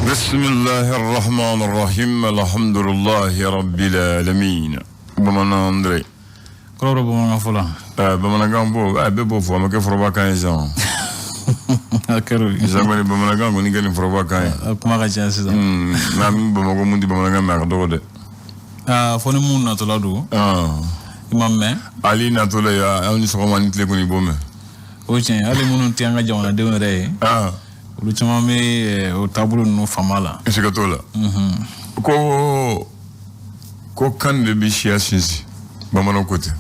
Bismillahi rahman rahim, alhamdulillahi rabbil alamin. Bamanan Andre. Kɔrɔ bamanankan fɔ la. Bamanankan bɔ, a bɛɛ b'o fɔ, a ma kɛ forobakan ye sisan. A kɛra o ye. Sisan kɔni, bamanankan kɔni kɛ nin forobakan ye. A kuma ka ca sisan. N'a min Bamakɔ, mun tɛ bamanankan mɛn, a ka dɔgɔ dɛ. Aa, fɔ ni mun natɔla don. I ma mɛn. Ali natɔla ye, aw ni sɔgɔma ni tile kɔni, i b'o mɛn. O tiɲɛ, hali minnu tɛ an ka jamanadenw yɛrɛ ye, olu caman bɛ o taabolo ninnu fama la. Siga t'o la. Ko kan de bɛ siya sinsin, bamananw ko ten.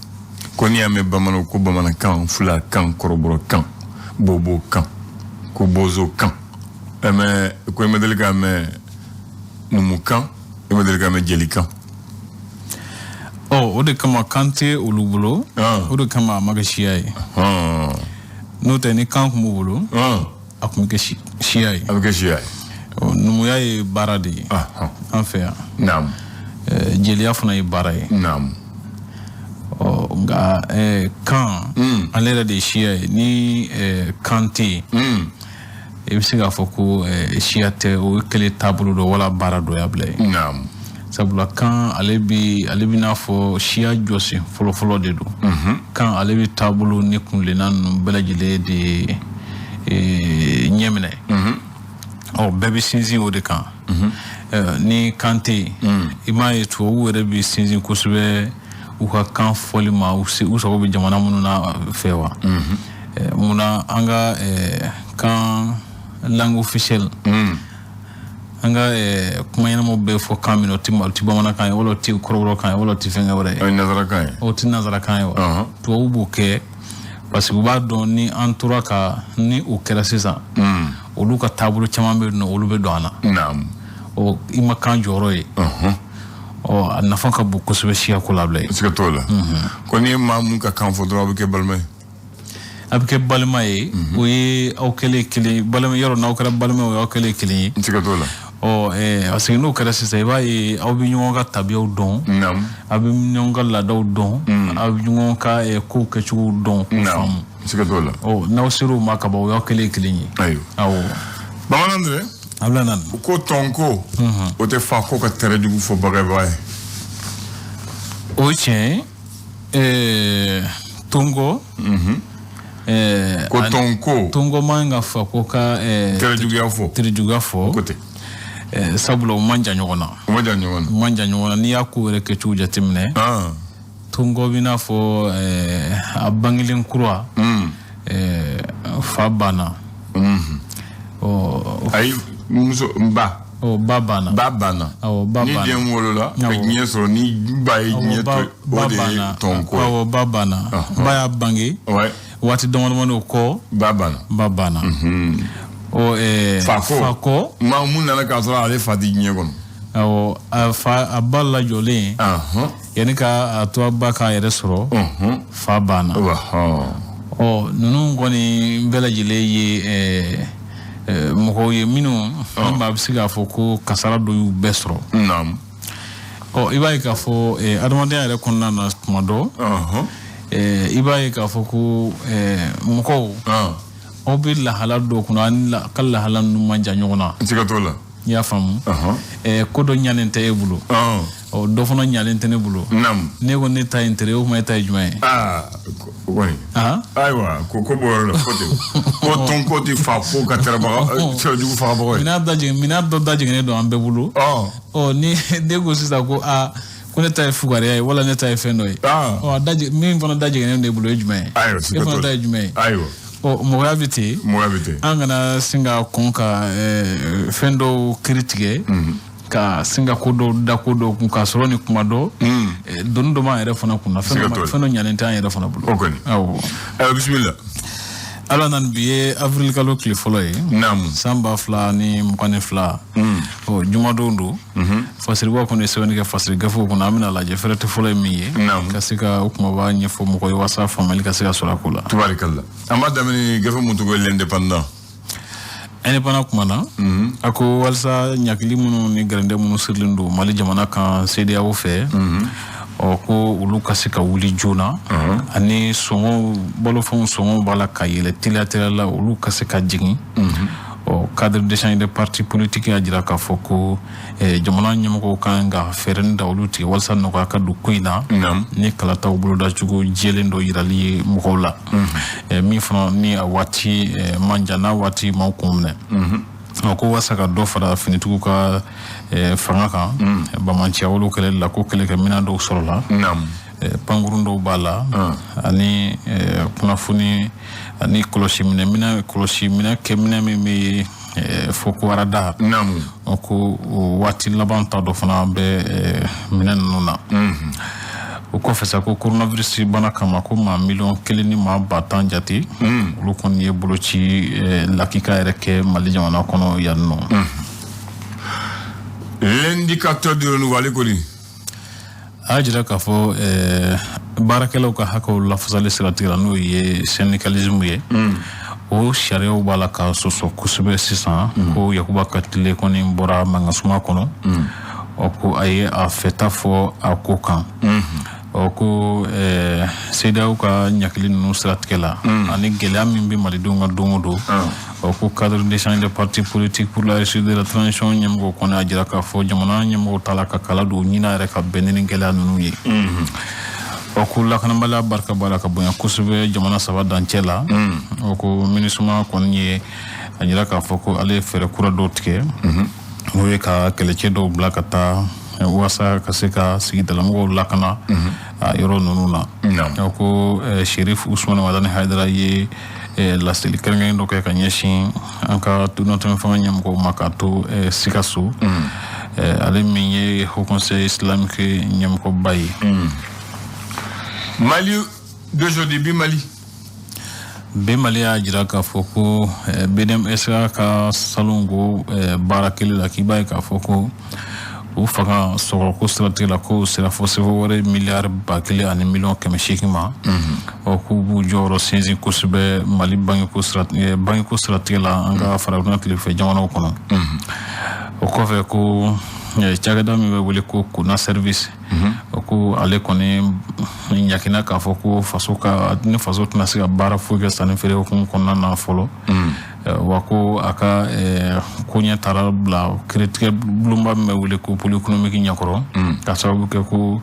Ko n'i y'a mɛn bamananw ko bamanankan, fulakan, kɔrɔbɔrɔkan, bobokan, ko bozokan, mɛ ko i ma deli k'a mɛn numukan, i ma deli k'a mɛn jelikan. Ɔ, o de kama kan tɛ olu bolo. O de kama a ma kɛ siya ye. N'o tɛ, ni kan tun b'u bolo, a tun bɛ kɛ siya ye. A bɛ kɛ siya ye. Numuya ye baara de ye an fɛ yan. Jeliya fana ye baara ye. Ɔ, nka kan, ale yɛrɛ de ye siya ye. Ni kan tɛ yen, i bɛ se k'a fɔ ko siya tɛ. O ye kɛlɛ taabolo dɔ wala baara dɔ y'a bila ye. Sabula kan, ale bɛ n'a fɔ siya jɔsen fɔlɔfɔlɔ de don. Kan, ale bɛ taabolo ni kuntilenna ninnu bɛɛ lajɛlen de ɲɛminɛ. Ɔ, bɛɛ bɛ sinsin o de kan. Ni kan tɛ yen, i m'a ye, tubabuw yɛrɛ bɛ sinsin kosɛbɛ u ka kan fɔli ma, u sago bɛ jamana minnu na fɛ wa. Munna an ka kan langue officielle, an ka kuma ɲɛnamaw bɛɛ fɔ kan min na, o tɛ bamanankan ye, wala o tɛ kɔrɔbɔrɔkan ye, wala o tɛ fɛnkɛ wɛrɛ ye? O ye nanzarakan ye. O tɛ nanzarakan ye wa? Tubabuw b'o kɛ parce que u b'a dɔn, ni an tora ka ni o kɛra sisan, olu ka taabolo caman bɛ yen nɔ, olu bɛ don an na. Ɔ, i ma kan jɔyɔrɔ ye. Ɔ, a nafa ka bon kosɛbɛ siya ko la bilen. Siga t'o la. Ko n'i ye maa mun ka kan fɔ dɔrɔn, a bɛ kɛ balima ye. A bɛ kɛ balima ye. O ye aw kɛlen kelen balima yɔrɔ, n'aw kɛra balima ye, o y'aw kɛlen kelen ye. Siga t'o la. Ɔ, parce que n'o kɛra sisan, i b'a ye aw bɛ ɲɔgɔn ka tabiyaw dɔn, aw bɛ ɲɔgɔn ka laadaw dɔn, aw bɛ ɲɔgɔn ka kow kɛcogow dɔn k'u faamu. Siga t'o la. Ɔ, n'aw ser'o ma ka ban, o y'aw kɛlen kelen ye. Ayiwa. Awɔ. Bamanan dɛ. A bɛ na. Ko tɔnko, o tɛ fa ko ka tɛrɛ jugu fɔ bagaba ye. O ye tiɲɛ ye. Tonko Ko tɔnko. Tonko man ka fa ko ka tɛrɛ juguya fɔ. Tɛrɛ juguya fɔ. Ko ten. Sabula u man jan ɲɔgɔn na. O ma jan ɲɔgɔn na. U man jan ɲɔgɔn na. N'i y'a ko yɛrɛ kɛcogo jateminɛ, tonko b'i n'a fɔ a bangelen kura, fa banna. Ɔ. Ayi, muso n ba. Ɔ, ba banna. Ba banna. Awɔ, ba ni banna. Den wolola ka diɲɛ sɔrɔ ni ba ye diɲɛ to, ba o de ye banna. tɔnko ye. Awɔ, ba banna. Ba y'a bange. Waati dama damani o kɔ, ba banna. Ba banna. Ɔ, Fakɔ. Fakɔ. Maa mun nana k'a sɔrɔ ale fa ti diɲɛ kɔnɔ. Awɔ, a fa, a ba lajɔlen, yanni ka a to a ba k'a yɛrɛ sɔrɔ, fa banna. Ɔ, ninnu kɔni bɛɛ lajɛlen ye mɔgɔw ye minnu ni maa bɛ se k'a fɔ ko kasara dɔ y'u bɛɛ sɔrɔ. Ɔ, i b'a ye k'a fɔ adamadenya yɛrɛ kɔnɔna na, tuma dɔ, i b'a ye k'a fɔ ko mɔgɔw, aw bɛ lahala dɔw kɔnɔ, aw ni ka lahala ninnu man jan ɲɔgɔn na. Siga t'o la. I y'a faamu? Ko dɔ ɲalen tɛ e bolo, ɔ, dɔ fana ɲalen tɛ ne bolo. Ne ko ne ta ye n teri ye, o tuma e ta ye jumɛn ye? Aa, o kɔni. Ayiwa, ko b'o yɔrɔ la, ko ten. Ko tɔnko ti fa ko ka tɛrɛbaga tɛrɛ jugu fagabagaw ye. Minɛn da jigin, minɛn dɔ da jiginnen don an bɛɛ bolo. Ɔ, ni ne ko sisan ko aa, ko ne ta ye fugariya ye wala ne ta ye fɛn dɔ ye, ɔ, a da jigin, min fana da jiginnen don e bolo, o ye jumɛn ye? Ayiwa, e siga fana t'o ta la. ye jumɛn ye? Ayiwa. Ɔ, mɔgɔya bɛ ten. Mɔgɔya bɛ ten. An kana sin ka kɔn ka fɛn dɔw kiri tigɛ, ka sin ka ko dɔw da ko dɔw kun, k'a sɔrɔ ni kuma dɔ, doni dɔ b'an yɛrɛ fana kun na, fɛn Siga dɔ t'o la. fɛn dɔ ɲalen tɛ an yɛrɛ fana bolo. O kɔni. Awɔ. Ayiwa, bisimila. Ala nana, bi ye avril kalo tile fɔlɔ ye, san 2022. Ɔ, jumadon don. Fasiribaw kɔni ye sɛbɛnni kɛ fasiri gafew kɔnɔ. An bɛna lajɛ fɛrɛtɛ fɔlɔ ye min ye, ka se ka o kumaba ɲɛfɔ mɔgɔ ye walasa faamuyali ka se ka sɔrɔ a ko la. Tubarikalla, an b'a daminɛ gafe mun tɔgɔ ye L'Indépendant. Indépendant kuma na, a ko walasa ɲakili minnu ni gɛrɛndɛ minnu sirilen don Mali jamana kan CEDEAO fɛ, ɔ, ko olu ka se ka wuli joona, ani sɔngɔw, balofɛnw sɔngɔw b'a la ka yɛlɛ teliya teliya la, olu ka se ka jigin. Ɔ. Cadre d'échange des partis politiques y'a jira k'a fɔ ko jamana ɲɛmɔgɔw kan ka fɛɛrɛ ni dawulu tigɛ walasa nɔgɔya ka don ko in na ni kalataw bolodacogo jɛlen dɔ yirali ye mɔgɔw la, min fana ni a waati man jan, n'a waati ma kun minɛ. Ko walasa ka dɔ fara finitigiw ka fanga kan banbaanciya kɛlɛli la, ko kɛlɛkɛminɛn dɔw sɔrɔla, pankurun dɔw b'a la, ani kunnafoni ani kɔlɔsi minɛ, kɔlɔsi minɛ kɛ minɛ min bɛ fɔ ko radar. O ko o waati laban ta dɔ fana bɛ minɛ ninnu na. O kɔfɛ sa, ko coronavirus bana kama, ko maa 1 000 000 ni maa 10 000 jate, olu kɔni ye boloci lakika yɛrɛ kɛ Mali jamana kɔnɔ yan nɔ. L'indicateur du renouveau, ale kɔni? A y'a jira k'a fɔ baarakɛlaw ka hakɛw lafasali siratigɛ la, n'o ye syndicalisme ye, o sariyaw b'a la ka sɔsɔ kosɛbɛ sisan. Ko Yakuba Katile kɔni bɔra mankan kɔnɔ, ɔ ko a ye a fɛta fɔ a ko kan. Ɔ ko CEDEAO ka ɲakili ninnu siratigɛ la, ani gɛlɛya min bɛ malidenw ka don o don, ɔ ko cadre d'échange des partis politiques pour la réussite de la transition ɲɛmɔgɔw kɔni y'a jira k'a fɔ jamana ɲɛmɔgɔw t'a la ka kala don ɲina yɛrɛ ka bɛn ni gɛlɛya ninnu ye. Ɔ ko lakanabaliya barika b'a la ka bonya kosɛbɛ jamana saba dancɛ la. Ɔ ko MINUSMA kɔni ye a jira k'a fɔ ko ale ye fɛɛrɛ kura dɔw tigɛ, n'o ye ka kɛlɛcɛ dɔw bila ka taa walasa ka se ka sigidalamɔgɔw lakana a yɔrɔ ninnu na. Ko Sherif Usumani Madani Hayidara ye laseli kɛrɛnkɛrɛn dɔ kɛ ka ɲɛsin an ka donnatɛmɛ fanga ɲɛmɔgɔw ma k'a to Sikaso, ale min ye Haut Conseil islamique ɲɛmɔgɔba ye. Mali d'aujourd'hui, bi Mali. Bi Mali y'a jira k'a fɔ ko BDM-SA ka salongo baara kelen la, k'i b'a ye k'a fɔ ko u fanga sɔrɔko siratigɛ la, k'o sera fo sefo wɛrɛ miliyari 1000 ani miliyɔn 800 ma. Ɔ k'u b'u jɔyɔrɔ sinsin kosɛbɛ Mali bangeko siratigɛ la an ka farafinna tilefɛ jamanaw kɔnɔ. O kɔfɛ, ko cakɛda min bɛ wele ko Kona Service, o ko ale kɔni ɲakina k'a fɔ ko faso ka ni faso tɛna se ka baara foyi kɛ sanni feere hukumu kɔnɔna na fɔlɔ, wa ko a ka koɲɛ taara bila kiiritigɛ bulonba min bɛ wele ko pôle économique ɲɛkɔrɔ, ka sababu kɛ ko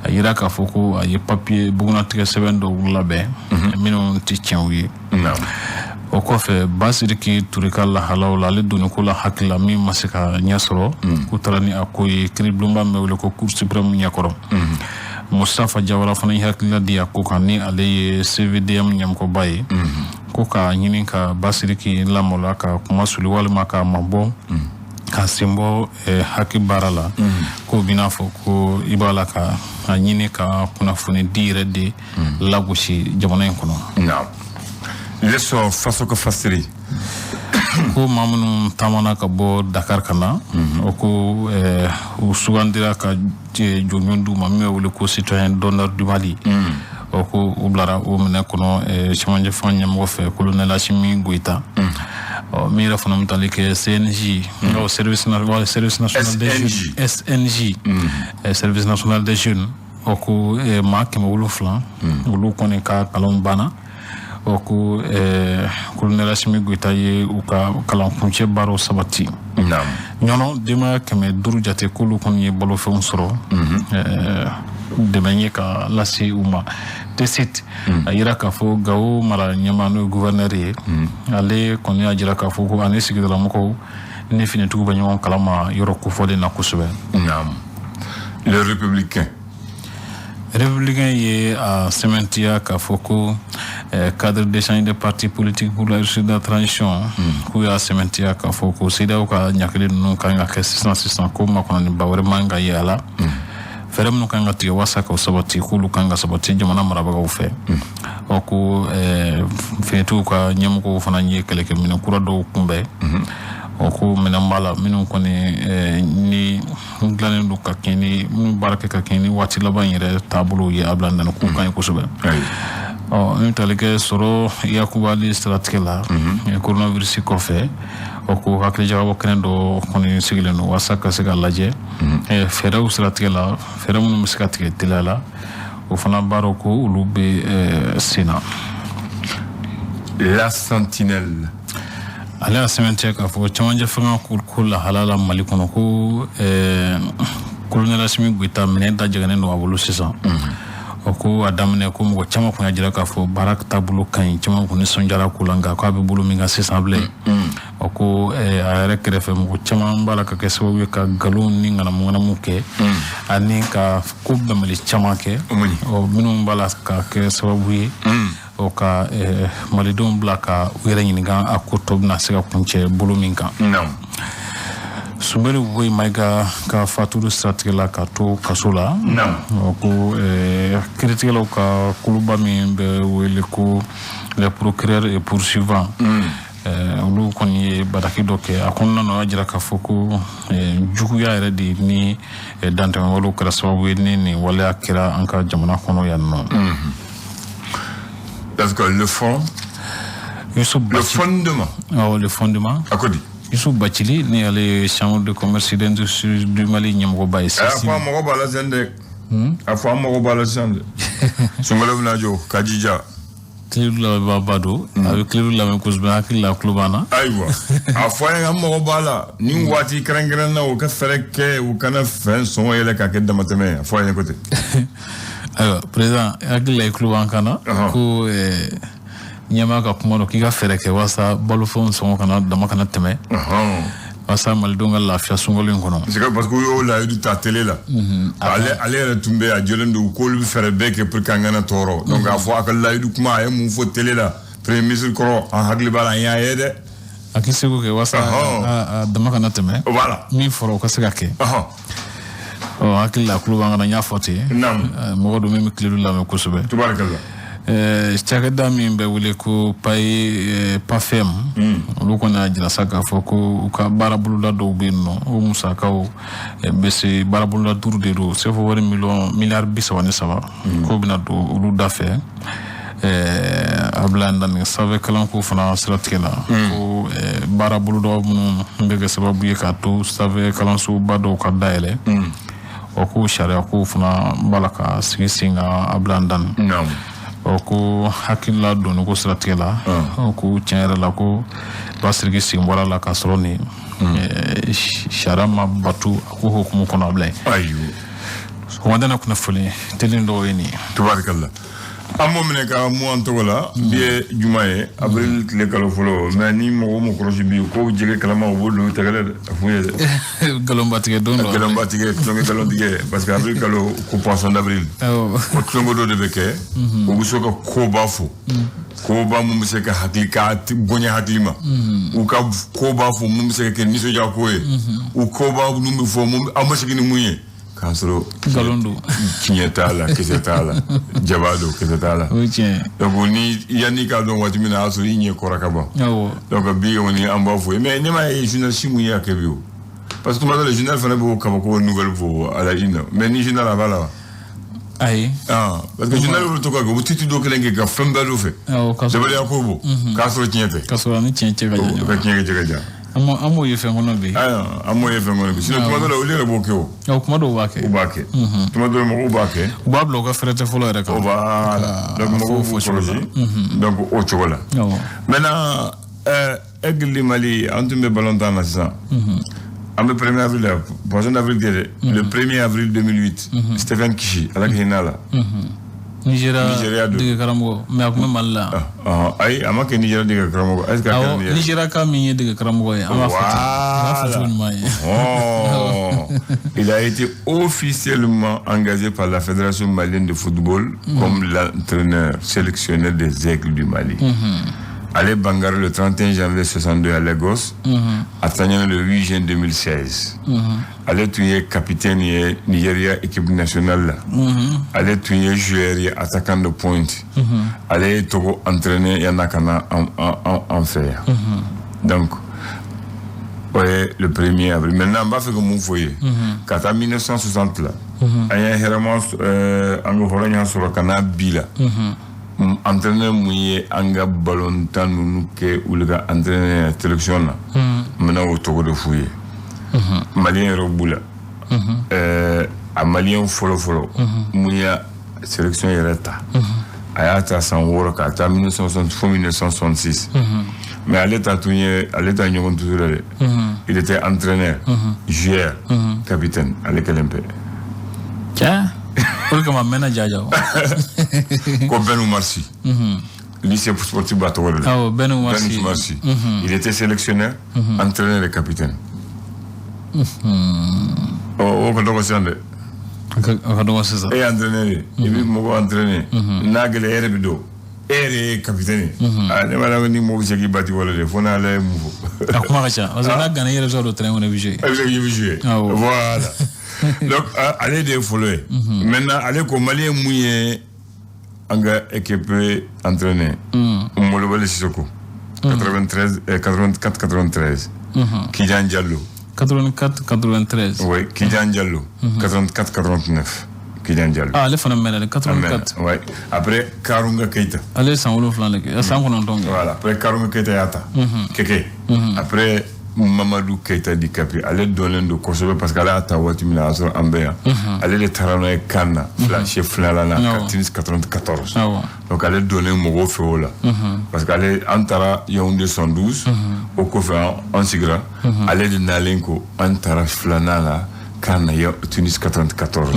a yira k'a fɔ ko a ye papiye bugunnatigɛ sɛbɛn dɔw labɛn minnu tɛ tiɲɛw ye. O kɔfɛ, Basiriki Ture ka lahalaw la, ale donni ko la hakili la min ma se ka ɲɛ sɔrɔ, k'u taara ni a ko ye kiiribulonba min bɛ wele ko Cour suprême ɲɛkɔrɔ. Mustafa Jawara fana ye hakilila di a ko kan, ni ale ye CVDM ɲɛmɔgɔba ye, ko k'a ɲini ka Basiriki lamaloya ka kuma suli walima k'a mabɔ ka sen bɔ haki baara la, k'o bɛna fɔ ko i b'a la ka a ɲini ka kunnafoni di yɛrɛ de lagosi jamana in kɔnɔ. L'essor, faso ka fasiri. Ko maa minnu taamana ka bɔ Dakar ka na, o ko u sugandira ka jɔnjɔn d'u ma min bɛ wele ko citoyen d'honneur du Mali. O ko u bilara o minɛ kɔnɔ cɛmancɛ fanga ɲɛmɔgɔ fɛ, colonel Assimi Goïta. Ɔ min yɛrɛ fana bɛ tali kɛ CNJ, service service national des jeunes, SNJ, service national des jeunes, o ko maa 700, olu kɔni ka kalanw banna. O ko colonel Assimi Goïta ye u ka kalan kuncɛ baaraw sabati. Ɲɔnɔ, denbaya 500 jate, k'olu kɔni ye balofɛnw sɔrɔ, dɛmɛ ye ka lase u ma. Tesit a yira k'a fɔ Gawo mara ɲɛmaa, n'o ye gouverneur ye, ale kɔni y'a jira k'a fɔ ko ani sigidalamɔgɔw ni finitigiw bɛ ɲɔgɔn kalama yɔrɔ kofɔlen na kosɛbɛ. Le Républicain. Républicain ye a sɛmɛntiya k'a fɔ ko cadre d'échange des partis politiques pour la réussite de la transition, k'u y'a sɛmɛntiya k'a fɔ ko CEDEAO ka ɲakili ninnu kan ka kɛ sisan sisan, ko makɔnɔniba wɛrɛ man ka ye a la. Fɛɛrɛ minnu kan ka tigɛ walasa k'o sabati, k'olu kan ka sabati jamana marabagaw fɛ. Ɔ ko finitigiw ka ɲɛmɔgɔw fana ye kɛlɛkɛminɛ kura dɔw kunbɛn. Ɔ ko minɛn b'a la minnu kɔni ni dilannen don ka kɛɲɛ ni minnu baara kɛ ka kɛɲɛ ni waati laban yɛrɛ taabolo ye, a bila nani k'u ka ɲi kosɛbɛ. Ɔ min tali kɛ sɔrɔ yakubali siratigɛ la coronavirus kɔfɛ, o ko hakilijagabɔ kɛnɛ dɔ kɔni sigilen don walasa ka se ka lajɛ fɛɛrɛw siratigɛ la, fɛɛrɛ minnu bɛ se ka tigɛ teliya la, o fana baaraw ko olu bɛ sen na. La Sentinelle. Ale y'a sɛmɛntiya k'a fɔ cɛmancɛ fanga ko lahala la Mali kɔnɔ, ko colonel Asimi Goyita minɛ da jɛgɛnnen don a bolo sisan. O ko a daminɛ ko mɔgɔ caman kun y'a jira k'a fɔ baara taabolo ka ɲi, caman kun nisɔndiyara ko la, nka k'a bɛ bolo min kan sisan bilen, o ko a yɛrɛ kɛrɛfɛ mɔgɔ caman b'a la ka kɛ sababu ye ka nkalon ni ŋanamu-ŋanamu kɛ ani ka ko bɛnbali caman kɛ, ɔ minnu b'a la ka kɛ sababu ye o ka malidenw bila ka u yɛrɛ ɲininka a ko tɔ bɛna se ka kuncɛ bolo min kan. Soumeylou Boubèye Maïga ka fatuli siratigɛ la ka to kaso la, ko kiiritigɛlaw ka kuluba min bɛ wele ko les procureurs et poursuivants, olu kɔni ye bataki dɔ kɛ. A kɔnɔna na, o y'a jira k'a fɔ ko juguya yɛrɛ de ni dantɛmɛwalew kɛra sababu ye ni nin waleya kɛra an ka jamana kɔnɔ yan nɔ. Parce que le fond, Youssouf le fondement. Oh, le fondement. A ko di? Youssouf Bathily, ni ale ye Chambre de commerce et d'industrie du Mali ɲɛmɔgɔba ye. A fɔ a mago b'a la sisan dɛ. A fɔ a mago b'a la sisan dɛ. Sunkalo bɛna jɔ ka jija. Kledu lamɛnbaaba don, a bɛ Kledu lamɛn kosɛbɛ, hakili la tulo b'an na. Ayiwa, a fɔ an ye, an mago b'a la nin waati kɛrɛnkɛrɛn na, u ka fɛɛrɛ kɛ u kana fɛn sɔngɔ yɛlɛ k'a kɛ damatɛmɛ ye. A fɔ an ye ko ten. Ayiwa président, hakili la i tulo b'an kan na ko ɲɛmaa ka kuma dɔ k'i ka fɛɛrɛ kɛ walasa balofɛnw sɔngɔ kana dama kana tɛmɛ, walasa malidenw ka lafiya sunkalo in kɔnɔ. Parce que u y'o layidu ta télé la. Ale yɛrɛ tun bɛ a jɔlen don k'olu bɛ fɛɛrɛ bɛɛ kɛ pour que an kana tɔɔrɔ. Donc a fɔ a ka layidu kuma, a ye mun fɔ télé la, premier ministre kɔrɔ, an hakili b'a la, an y'a ye dɛ. A k'i seko kɛ walasa a dama kana tɛmɛ. Min fɔra, o ka se ka kɛ. Ɔ, hakili la tulo b'an kan na, n y'a fɔ ten. Mɔgɔ don min bɛ Kledu lamɛn kosɛbɛ. Tubaarikala. Cakɛda min bɛ wele ko PAE, PAFEM, olu kɔni y'a jira sa k'a fɔ ko u ka baara boloda dɔw bɛ yen nɔ, o musakaw bɛ se, baara boloda duuru de don, CFA wari miliyɔn miliyari 33, k'o bɛna don olu da fɛ. A bila nin sanfɛ kalanko fana siratigɛ la, ko baara boloda minnu bɛ kɛ sababu ye k'a to sanfɛ kalansoba dɔw ka dayɛlɛ, o ko sariya ko fana b'a la ka sigi sen kan, a bila dan. Ɔ, ko hakilila donni ko siratigɛ la, ko tiɲɛ yɛrɛ la, ko Basiriki sen bɔra la k'a sɔrɔ nin sariya ma batu a ko hukumu kɔnɔ, a bila yen. Ayiwa. Sɔgɔmada kunnafoni teli dɔw ye nin ye. Tubaarikala, an b'o minɛ ka mun an tɔgɔ la. Bi ye juma ye, avril tile kalo fɔlɔ. Mais ni mɔgɔ m'o kɔlɔsi bi, ko jɛgɛ kalama, u b'o don u tɛgɛ dɛ, a f'u ye dɛ. Nkalonbatigɛ don dɔ. Nkalonbatigɛ, tulonkɛ, nkalontigɛ, parce que avril kalo ko poisson d'avril, ko tulonkɛ dɔ de bɛ kɛ, o bɛ se ka koba fɔ, koba mun bɛ se ka hakili ka bonya hakili ma, u ka koba fɔ mun bɛ se ka kɛ nisɔndiya ko ye, u koba mun bɛ fɔ mun an bɛ sigi ni mun ye k'a sɔrɔ nkalon don. Tiɲɛ t'a la, kisɛ t'a la, jaba don, kisɛ t'a la. O ye tiɲɛ. Donc ni yanni k'a dɔn waati min na, a y'a sɔrɔ i ɲɛ kɔrɔ ka ban. Donc bi kɔni, an b'a fɔ ye, mais ne m'a ye journaliste mun y'a kɛ bi o, parce que tuma dɔ la journal fana b'o kabako nouvelle fɔ à la une, mais ni journal a b'a la wa? Ayi. Ah, parce que journal bɛ to ka kɛ, u bɛ titre dɔ kelen kɛ ka fɛn bɛɛ dɔ fɛ. Awɔ, ka sɔrɔ Dabaliya ko bɔ k'a sɔrɔ tiɲɛ tɛ. Ka sɔrɔ a ni tiɲɛ cɛ ka jan. Ka tiɲɛ cɛ ka jan. An b'o ye fɛn kɔnɔ bi. Ayiwa, an b'o ye fɛn kɔnɔ bi, sinon tuma dɔ la olu yɛrɛ b'o kɛ o. Awɔ, kuma dɔw b'a kɛ. U b'a kɛ tuma dɔ la, mɔgɔw b'a kɛ. U b'a bila u ka fɛrɛ tɛ fɔlɔ yɛrɛ kan. Voilà, donc mɔgɔw b'u kɔlɔsi, donc o cogo la. Maintenant, Aigle du Mali, an tun bɛ ballon tan na sisan. An bɛ 1er avril la, poisson d'avril tɛ dɛ, le 1er avril 2008, Stephen Keshi, Ala ka hinɛ a la. Nigéria. Nigéria don. Dege karamɔgɔ, mais a tun bɛ Mali la. Ayi, a ma kɛ Nigéria dege karamɔgɔ, est ce que a kɛra Nigéria? Nigéria ka min ye dege karamɔgɔ ye, an b'a fɔ ten, an b'a fɔ cogo ɲuman ye. Oh. Il a été officiellement engagé par la Fédération malienne de football comme l'entraîneur sélectionneur des Aigles du Mali. Ale bangera le 31 janvier 62 à Lagos, a tanyana le 8 juin 2016. Ale tun ye capitaine ye Nigeria équipe nationale la. Ale tun ye joueur ye, attaquant de pointe. Ale ye Togo entraîné yan'a ka na an fɛ yan. Donc o ye le 1er avril. Maintenant, n b'a fɛ ka mun fɔ ye? Ka taa 1960 la, an ye hɛrɛma an ka hɔrɔnya sɔrɔ ka n'a bi la, entraîneur mun ye an ka ballontan ninnu kɛ olu ka entraîneur sélection na, n bɛna o tɔgɔ de f'u ye. Malien yɛrɛ b'u la. A malien fɔlɔ fɔlɔ mun ya sélection yɛrɛ ta, a y'a ta san 6 k'a ta 1960 fo 1966. Mais ale ta tun ye, ale ta ɲɔgɔn toujours dɛ. Il était entraîneur, joueur, capitaine, ale kelen pe. Cɛ, o de kama a mɛnna jaja o. Ko Ben Oumar Sy. Lycée sportif b'a tɔgɔ de la. Awɔ, Ben Oumar Ben Sy. Oumar Sy. Il était sélectionneur, entraîneur et capitaine. Ɔ, o ka dɔgɔ sisan dɛ. A ka dɔgɔ sisan. E ye entraîneur ye, i bɛ mɔgɔw entraîner. N'a gɛlɛya, e yɛrɛ bɛ don. E yɛrɛ ye capitaine ye. Ah, ne b'a la ni mɔgɔ bɛ se k'i bati wala de, fo n'Ala ye mun fɔ. A kuma ka ca parce que n'a gana, i yɛrɛ bɛ se ka don terrain kɔnɔ, i bɛ jouer. E bɛ se k'i bɛ jouer. Awɔ. Voilà. Donc ale de ye fɔlɔ ye. Maintenant, ale ko Malien mun ye an ka équipe entraîner. Molobali Sissoko. 93, 84 93. Kijan Diallo. 84 93. Oui, Kijan Diallo. 84 89. Kijan Diallo. Ah, ale fana mɛnna dɛ, 84. Ouais. Après, Karunga Keita. Ale ye san 7 de kɛ, san 9 kɛ. Voilà. Après, Karunga Keita y'a ta. Keke. Après, Mamadou Keita dit Capi. Ale dɔnnen don kosɛbɛ parce que ale y'a ta waati min na, a y'a sɔrɔ an bɛ yan. Ale de taara n'a ye CAN na. Fila siɲɛ filanan na. Tunis 94. Donc ale donnen mɔgɔw fɛ o la. Parce que ale, an taara Yaoundé 112. O kɔfɛ, an sigira. Ale de nalen ko an taara filanan la CAN na Tunis 94.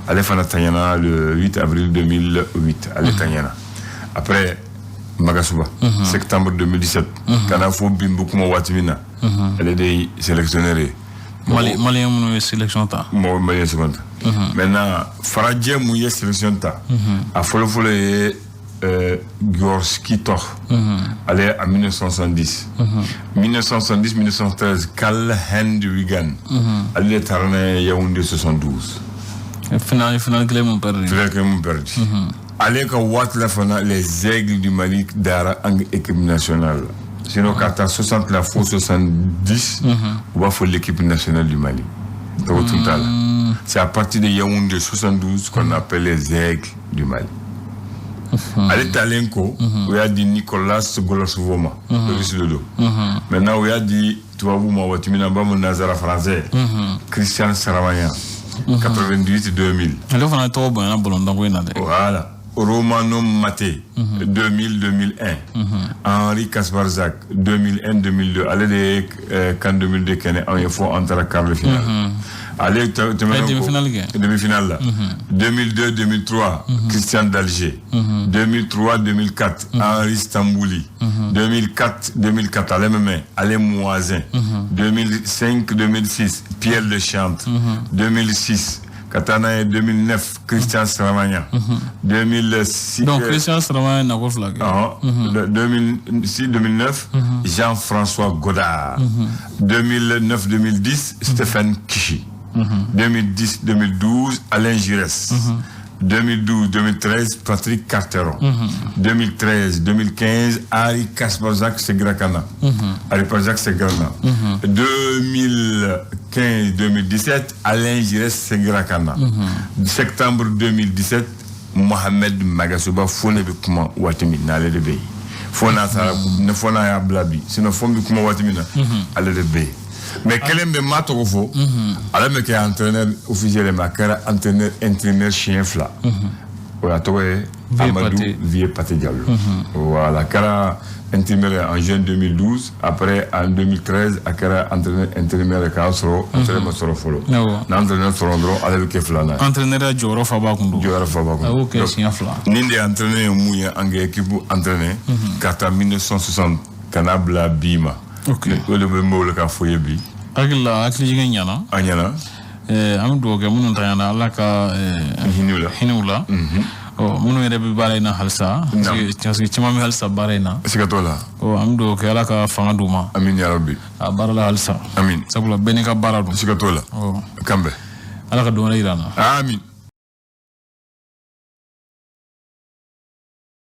Ale fana taɲana le 8 avril 2008. Ale taɲana. Après, Magasuba, septembre 2017. Kana fo bi n bɛ kuma waati min na. Ale de ye sélectionneur ye. Mali, Malien minnu ye sélection ta. Mɔgɔ Malien sélection ta. Maintenant, farajɛ mun ye sélection ta? A fɔlɔ-fɔlɔ ye Gorski Toh. Ale en 1970. 1970 1913, Carl Henry Wigan. Ale de taara n'a ye Yaoundé 72. Finale kelen mun perdu. Finale kelen mun perdu. Ale ka waati la fana, les Aigles du Mali dara an ka équipe nationale la. Sinon, ka taa 60 la fo 70, u b'a fɔ l'équipe nationale du Mali. Tɔgɔ tun t'a la. C'est à partir de Yaoundé 72 qu'on appelle les Aigles du Mali. Ale talen ko, u y'a di Nicolas Golosvo ma, russe de don. Maintenant, u y'a di tubabu ma waati min na, n b'a fɔ nanzara français, Christian Saramagnan, 98 2000. Ale fana tɔgɔ bonyana balontan in na dɛ. Voilà. Romano Maté, 2000-2001. Henri Kasperczak, 2001-2002. Ale de ye CAN 2002 kɛnɛ anw ye fo an taara quart de finale. Ale tɛmɛnen kɔ, demi-finale kɛ. Demi-finale la. 2002-2003, Christian D'Alger. 2003-2004, Henri Stambouli. 2004-2004, ale mɛmɛ, ale Moisin. 2005-2006, Pierre Lechantre. 2006, ka taa n'a ye 2009, Christian Saramagnan. 2006. Donc Christian Saramagnan nako fila kɛ. 2006 2009, Jean-François Godard. 2009-2010, Stéphane Kishi. 2010-2012, Alain Giresse. 2012-2013, Patrick Carteron. 2013-2015, Henri Kasperczak Segrakana. Henri Kasperczak Segrana. 2015-2017, Alain Giresse Segrakana. Septembre 2017, Mohamed Magasuba fo ne bɛ kuma waati min na, ale de bɛ yen. Fo n'a taara, fo n'a y'a bila bi. Sinon, fo n bɛ kuma waati min na, ale de bɛ yen. Mais kelen bɛ maa tɔgɔ fɔ, ale bɛ kɛ entraîneur officiel ye, mais a kɛra entraîneur intérimaire siɲɛ fila. O y'a tɔgɔ ye Amadou Vieux Paté Diallo. Voilà, a kɛra intérimaire en juin 2012. Après, en 2013, a kɛra entraîneur intérimaire k'a sɔrɔ entraîneur ma sɔrɔ fɔlɔ. N'a entraîneur sɔrɔ dɔrɔn, ale bɛ kɛ filanan ye. Entraîneur ya jɔyɔrɔ fa b'a kun don. Jɔyɔrɔ fa b'a kun. A y'o kɛ siɲɛ fila. Nin de entraîneur ye mun ye an ka équipe entraîner ka taa 1960 ka n'a bila bi ma. O de bɛ n bolo k'a fɔ ye bi. Hakili la, hakilijigin ɲɛna. A ɲɛna. An bɛ dugawu kɛ minnu tanyana, Ala ka hinɛ u la. Hinɛ u la. Ɔ, minnu yɛrɛ bɛ baara in na halisa, parce que caman bɛ halisa baara in na. Siga t'o la. Ɔ, an bɛ dugawu kɛ, Ala ka fanga d'u ma. Amin ya Rabbi. A baara la halisa. Amin. Sabula bɛɛ n'i ka baara don. Siga t'o la. Ɔ. Kan bɛn. Ala ka don wɛrɛ yira an na. Amin.